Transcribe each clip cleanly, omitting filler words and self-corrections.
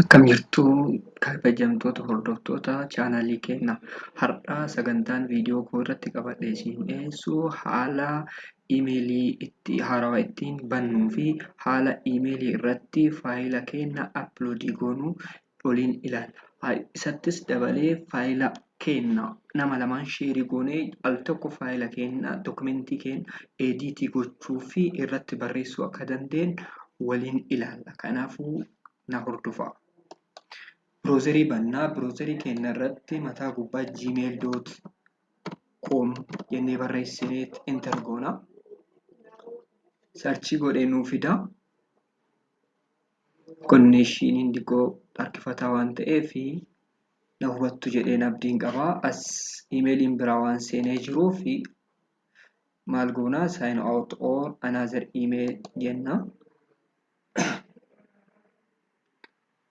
Akkam jirtu kabajamtoota hordoftoota chaanaalii keenyaa. Har'a sagantaan viidiyoo koo irratti qabadhee isin dhiyeessu haala iimeelii itti haarawaa ittiin bannuu fi haala iimeelii irratti faayila keenya aploodii goonuu waliin ilaalla. Isattis dabalee faayila keenya nama lamaan sheerii goonee al tokko faayila keenya dokumentii keenya ediitii gochuu fi irratti barreessuu akka dandeenyu waliin ilaalla. Kanaafuu na hordofaa. Biroozerii bannaa. Biroozerii keenya irratti mataa gubbaa gmail.com jennee barreessinee enter goona. Sarchii godhee nuu fida. Konneeshiniin xiqqoo harkifataa waan ta'eef na hubattu jedheen abdiin qaba. As iimeeliin biraa waan seenee jiruuf maal goona sign out or another email jenna.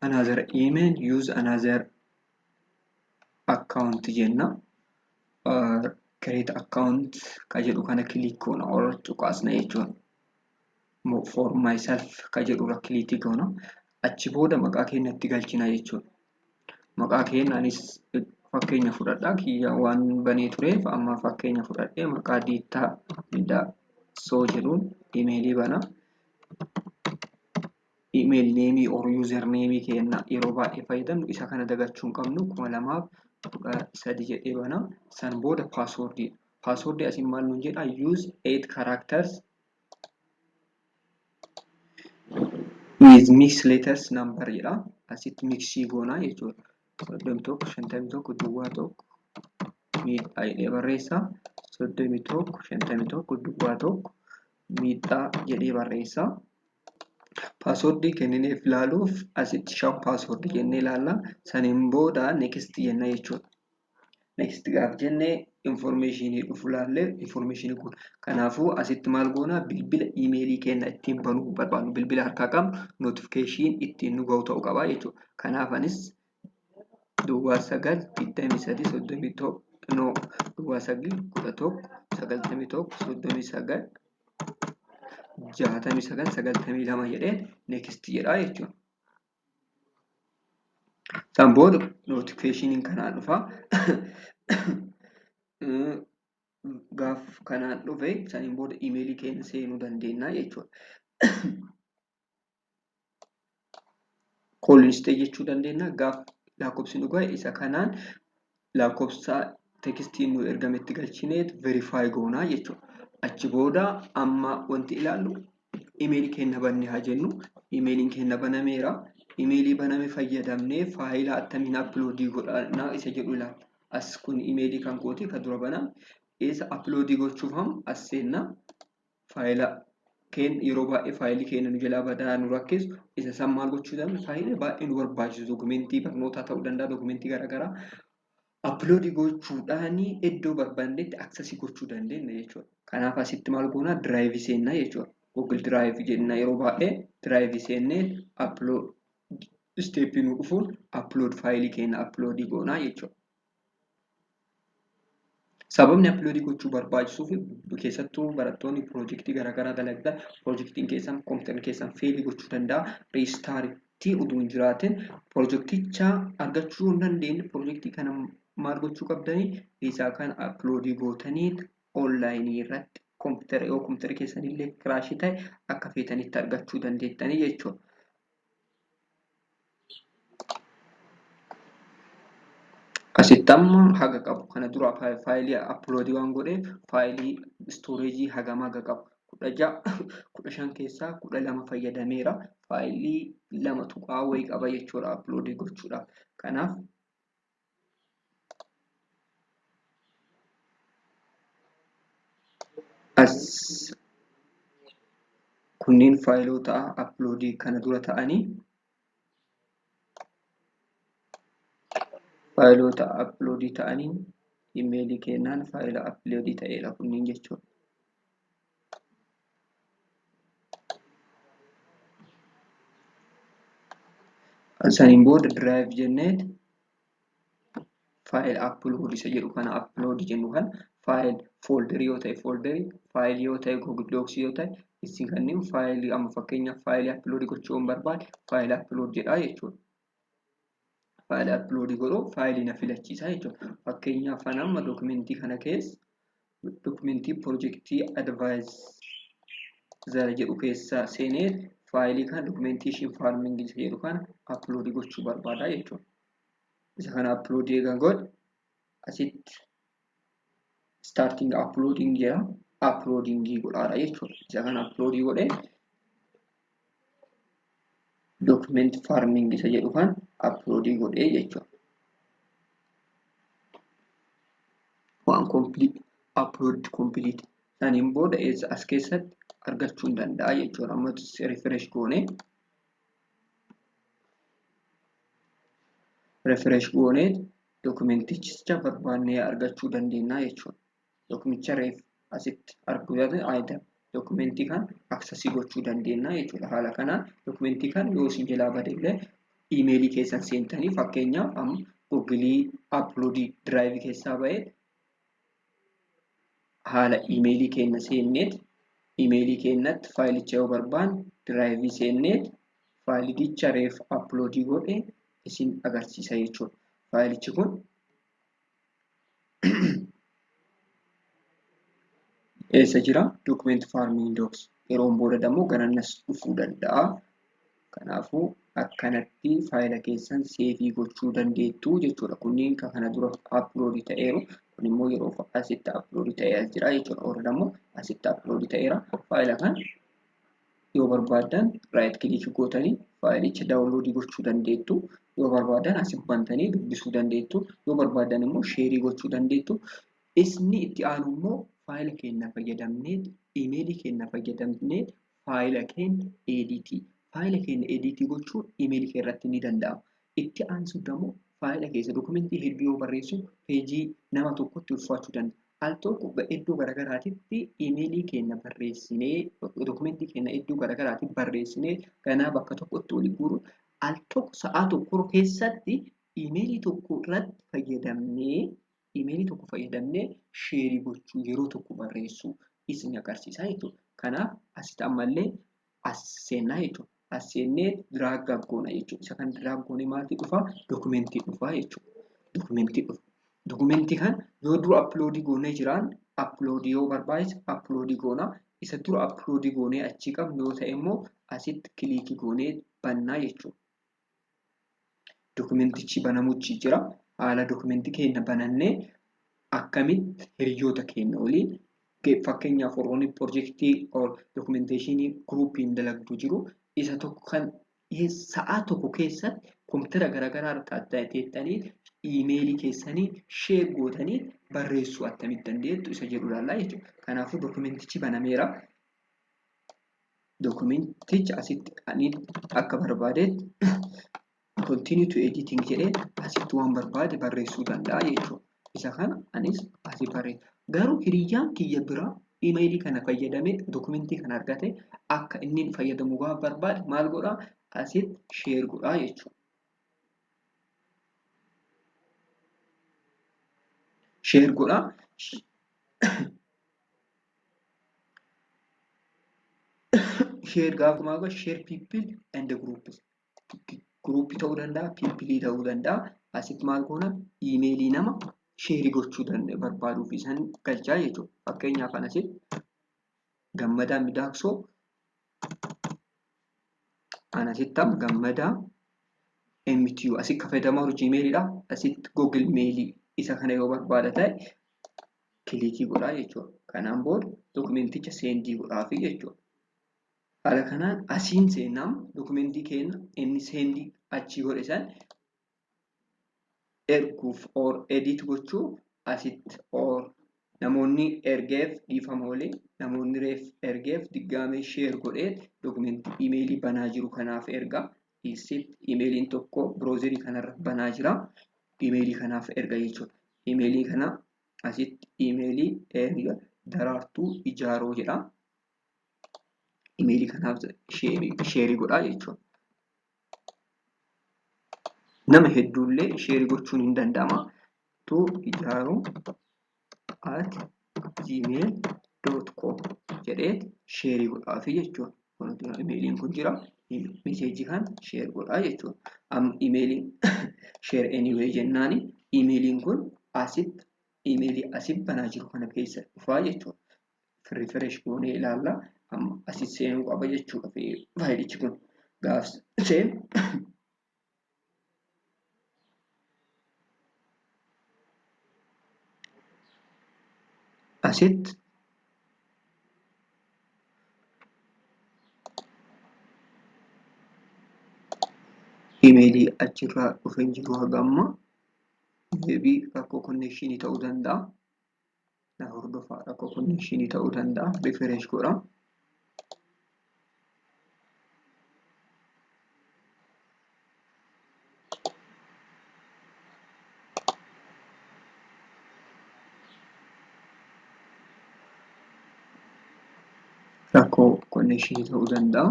Another email, use another account jenna. Create account ka jedhu kana click goona or tuqaasna jechuudha. For myself ka jedhu irra click goona. Achi booda maqaa keenya itti galchina jechuudha. Maqaa keenya anis fakkeenya fudhadhaa kiyya waan banee tureef amma fakkeenya fudhadhee maqaa Diittaa Miidhagsoo jedhuun iimeelii bana. Email name or user name keenya yeroo baay'ee fayyadamnu isa kana dagachuu hin qabnu 2013 jedhee bana. San booda paaswoordiidha. Paaswoordii asiin maal nuun jedha use 8 characters with mixed letters number jedha. Asitti mixii goonaa jechuudha. 31 51 duwwaa 1 miidhaa jedhee barreessa. 31 51 duwwaa 1 miidhaa jedhee barreessa. Paaswoordii kennineef ilaaluuf asitti show paaswoordii jennee ilaalla. Saniin booda next jenna jechuudha. Next gaaf jennee informeeshinii dhufu ilaallee informeeshinii kun. Kanaafuu asitti maal goona bilbila iimeelii keenya ittiin banuu barbaadnu bilbila harkaa qabnu notifikashiin ittiin nu ga'u ta'uu qaba jechuudha. Kanaaf anis duwwaa 9 23 31 no duwwaa 9 11 91 39 69 92 jedhee next jedha jechuudha. San booda notifikashiniin kanaan dhufa. Gaaf kanaan dhufe saniin booda iimeelii keenya seenuu dandeenya jechuudha. Kooliinistee jechuu dandeenya. Gaaf lakkoofsi nu gahe isa kanaan lakkoofsa tekstiin nu ergametti galchineet verify goonaa jechuudha. Achi booda amma wanti ilaallu iimeelii keenya banne haa jennu. Iimeeliin keenya banameera. Iimeelii baname fayyadamnee faayila attamiin aploodii godhannaa isa jedhu ilaalla. As kun iimeelii kan kooti kan dura baname. Isa aploodii gochuuf amma as seenna. Faayila keenya yeroo baay'ee faayilii keenya nu jalaa badaa nu rakkisu isa san maal gochuu dandeenya? Faayilii baay'ee nu barbaachisu dokumentii barnootaa ta'uu danda'a dokumentii garaagaraa aploodii gochuudhaan iddoo barbaannetti aksesii gochuu dandeenya jechuudha. Kanaaf asitti maal goona? Diraayivii seenna jechuudha. Google Drive jenna yeroo baay'ee diraayivii seennee aplood isteeppii nu dhufuun aplood faayilii keenya aploodii goonaa jechuudha. Sababni aploodii gochuu barbaachisuuf keessattuu barattoonni piroojeektii garaagaraa dalagan piroojeektiin keessan kompiitarri keessan feelii gochuu danda'a. Reestaartii utuu hin jiraatin piroojeekticha argachuu hin dandeenye piroojeektii kana maal gochuu qabdanii isaa kana aploodii gootanii onlaayinii irratti kompiitara yoo kompiitara keessanillee kiraashii ta'e akka feetanitti argachuu dandeettanii jechuudha. Asitti amma haga qabu kana dura faayilii aploodii waan godheef faayilii istooreejii hagam haga qabu 16 15 keessaa 12 fayyadameera. Faayilii 2 tuqaa wayii qaba jechuudha aploodii gochuudhaaf. Kanaaf as kunneen faayiloota aploodii kana dura ta'anii faayiloota aploodii ta'anii iimeelii kennaan faayila aploodii ta'edha kunniin jechuudha. Saniin booda diraayiv jennee faayil aplood isa jedhu kana aplood jennu kana faayil foolderii yoo ta'e foolderii faayilii yoo ta'e Google Docs yoo ta'e isin kanneen faayilii amma fakkeenyaaf faayilii aploodii gochuu hin barbaade faayil aplood jedhaa jechuudha. Faayila uploadii godhu faayilii na filachiisa jechuudha. Fakkeenyaaf ani amma dookumentii kana keessa dookumentii piroojeektii advaayizar jedhu keessa seenee faayilii kana dookumenteeshin faarmingii jedhu kana uploadii gochuu barbaada jechuudha. Isa kana uploadii eegan godhe asitti starting uploading jedha. Uploadingii godhaadha jechuudha. Isa kana uploadii godhee document farming isa jedhu kan uploadii godhee jechuudha. Waan complete upload complete saniin booda eessa as keessatti argachuu hin danda'a jechuudha. Amma refresh goonee dokumenticha barbaannee argachuu dandeenya jechuudha. Dokumenticha reef asitti arguu item dokumentii kan aksesii gochuu dandeenya jechuudha. Haala kanaan dokumentii kan yoo isin jalaa bade illee iimeelii keessan seentanii fakkeenyaaf amma Googilii uploadii diraayivii keessaa ba'ee haala iimeelii keenya seenneet iimeelii keenyatti faayilicha yoo barbaanne diraayivii seenneet faayilicha reef uploadii godhe isin agarsiisa jechuudha. Faayilichi kun eessa jira? Document farming docs. Yeroon booda immoo garanas dhufuu danda'a. Kanaafuu akkanatti faayila keessan seefii gochuu dandeettu jechuudha. Kunniin kan kana dura uploadii ta'eeru. Kun immoo yeroo asitti uploadii ta'ee as jira jechuudha. Warra immoo asitti uploadii ta'eera. Faayila kan yoo barbaaddan right click gootanii faayilicha downloadii gochuu dandeettu. Yoo barbaaddan asii bantanii dubbisuu dandeettu. Yoo barbaaddan immoo sheerii gochuu dandeettu. Isni itti aanu immoo faayila keenya fayyadamnee iimeelii keenya fayyadamnee faayila keenya editii. Faayila keenya editii gochuun iimeelii keenya irratti ni danda'ama. Itti aansuun immoo faayila keessa dokumentii hedduu yoo barreessu peejii nama tokkotti ulfaachuu danda'a. Al tokko iddoo garaagaraatitti iimeelii keenya barreessinee dokumentii keenya iddoo garaagaraatti barreessinee ganaa bakka tokkotti waliin guuruun al tokko sa'aa tokko keessatti iimeelii tokko irratti fayyadamnee iimeelii tokko fayyadamnee sheerii gochuu yeroo tokko barreessuu isin agarsiisa jechuudha. Kanaaf asitti ammallee as seennaa jechuudha. As seennee diraag goona jechuudha. Isa kan diraag goonee maaltu dhufa? Dokumentii dhufa jechuudha. Dokumentii dhufa. Dokumentii kan yoo dura uploadii goonee jiraan uploadii yoo barbaachise uploadii goona. Isa dura uploadii goonee achii qabnu yoo ta'e immoo asitti kilikii goonee bannaa jechuudha. Dokumentichi banamuchi jira. Haala dokumentii keenya banannee akkamitti hiriyoota keenya waliin fakkeenyaaf warroonni piroojeektii dokumenteeshinii guruupiin dalagdu jiru isa tokko kan sa'aa tokko keessatti kompiitara garaagaraa irra teettanii iimeelii keessanii sheer gootanii barreessuu akkamitti dandeettu isa jedhu ilaallaa jechuudha. Kanaafuu dokumentichi banameera. Dokumenticha asitti ani akka barbaadetti continue to editing jedhee asitti waan barbaade barreessuu danda'a jechuudha. Isa kana anis asii barreessa. Garuu hiriyyaan kiyya biraa iimeelii kana fayyadamee dokumentii kana argate akka inni fayyadamu gaafa barbaade maal godhaa? Asitti sheer godhaa jechuudha. Sheer godhaa. Sheer gaafa maal godhaa? Share people and groups. Guruupii ta'uu danda'a, piippilii ta'uu danda'a. Asitti maal goona? Iimeelii nama sheerii gochuu barbaaduuf isaan galchaa jechuudha. Fakkeenyaaf kan asitti Gammadaa Midaaksoo Anasitti amma Gammadaa MTU asitti kan fayyadamaa jiru Gmailidha. Asitti Google Mail isa kana yoo barbaada ta'e kilikii godhaa jechuudha. Kanaan booda dokumenticha seendii godhaafi jechuudha. Haala kanaan asiin seennaam dokumentii keenya inni seendii achii godhe san erguuf or edit gochuu asitti or namoonni ergeef dhiifama waliin namoonni reef ergeef diggaamee sheer godhee dokumentii iimeelii banaa jiru kanaaf erga. Isitti iimeeliin tokko biroozerii kanarra banaa jira. Iimeelii kanaaf erga jechuudha. Iimeelii kana asitti iimeelii erga Daraartuu Ijaaroo jedha. Iimeelii kanaaf sheerii godhaa jechuudha. Nama hedduullee sheerii gochuun hin danda'ama. Tu Ijaaroo @gmail.com jedhee sheerii godhaafi jechuudha. Iimeeliin kun jira. Meseejii kan share godhaa jechuudha. Amma imeeliin share anyway jennaani imeeliin kun asitti imeelii asitti banaa jiru kana keessa dhufaa jechuudha. Refresh goonee ilaalla. Amma asitti seenuu qaba jechuudha faayilichi kun. Gaaf seenu asitti imeelii achirraa dhufee jiru haga amma maybe rakkoo konnekshinii ta'uu danda'a. Na hordofaa, rakkoo konnekshinii ta'uu danda'a. Refresh godha. Rakkoo konnekshinii ta'uu danda'a.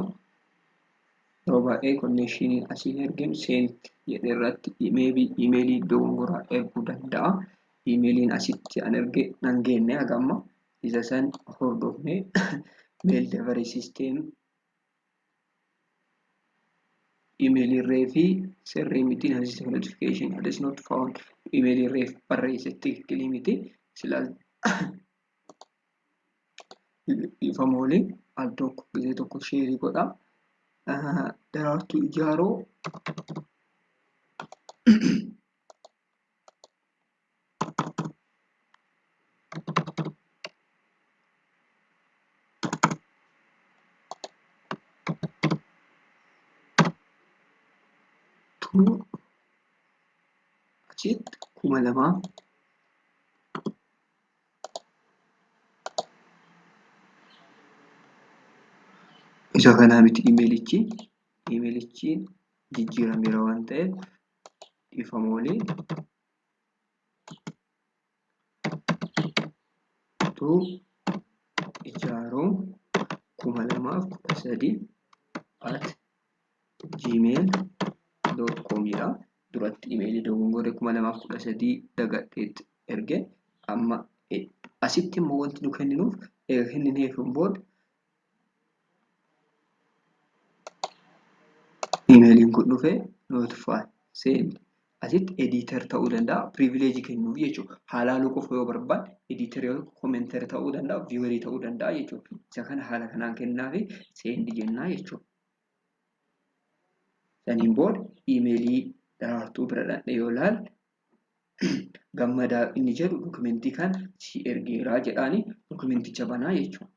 Yeroo baay'ee konnekshinii asiin erginu sent jedhe irratti maybe imeelii dogongoraa erguu danda'a. Imeeliin asitti an erge nan geenne haga amma isa san hordofnee mail delivery system imeelii reefi sirrii miti system notification is not found imeelii reef barreesse tikilii miti sila ifama waliin al tokko gisee tokko sheerii godha. Daraartuu Ijaaroo tuu asitti 2000 isa kanaa miti imeelichi. Imeelichi jijjiirameera waan ta'eef ifama waliin tuu Ijaaroo 2013@gmail.com dha. Duratti imeelii dogongoree 2013 dagadheetti erge. Amma asitti immoo wanti nu kenninuuf eega kennineef booda imeeliin kun dhufe notify send asitti editor ta'uu danda'a, privilege kennuuf jechuudha. Haalaaluu qofa yoo barbaade editor yoo commenter ta'uu danda'a, viewer ta'uu danda'a jechuudha. Isa kana haala kanaan kennaafi send jennaa jechuudha. Saniin booda imeelii Daraartuu bira dhaqnee yoo ilaalle Gammadaa inni jedhu dokumentii kana si ergeeraa jedhaani dokumenticha banaa jechuudha.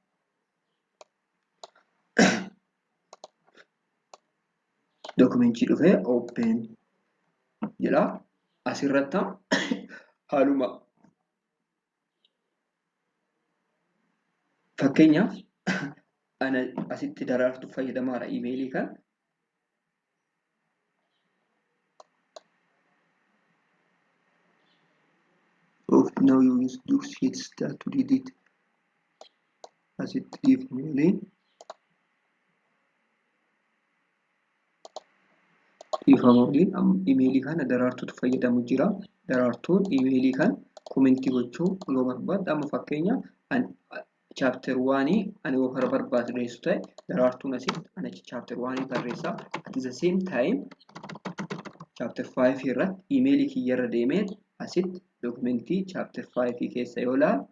Dokumentichi dhufee open jedha. Asirratti haaluma fakkeenyaaf ana asitti Daraartuu fayyadamaadha imeelii kana. Of now you use those start to read it. Asitti dhiifama waliin. Dhiifama waliin imeelii kana Daraartuutu fayyadamu jira. Daraartuun imeelii kana komentii gochuu yoo barbaadde amma fakkeenya chapter 1 ani yoo kara barbaadreessu ta'e Daraartuun asitti ani chapter 1 barreessaa. At the same time chapter 5 irratti imeelii kiyyarra deemee asitti dokumentii chapter 5 keessa yoo ilaalu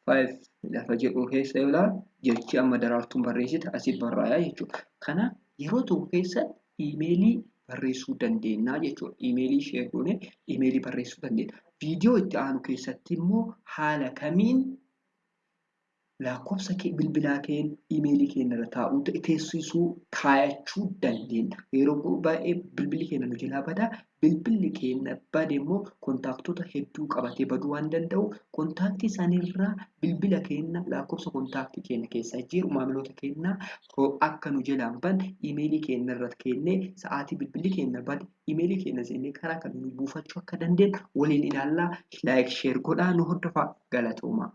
5 lafa jedhu keessa yoo ilaalu jechi amma Daraartuun barreessite asitti barraayaa jechuudha. Kana yeroo tokko keessatti imeelii barreessuu dandeenya jechuudha. Imeelii share goonee imeelii barreessuu dandeenya. Viidiyoo itti aanu keessatti immoo haala kamiin lakkoofsa bilbilaa keenya imeelii keenya irra taa'uu teessisuu kaayachuu dandeenya. Yeroo baay'ee bilbilli keenya nu jalaa badaa. Bilbilli keenya bade immoo kontaaktota hedduu qabatee baduu waan danda'u kontaaktii isaaniirraa bilbila keenya lakkoofsa kontaaktii keenya keessa jiru maamiloota keenya akka nu jalaan banne imeelii keenya irra kennee sa'aatii bilbilli keenya bade imeelii keenya seennee karaa kamiin buufachuu akka dandeenyu waliin ilaallaa. Like share godhaa nu hordofaa. Galatoomaa.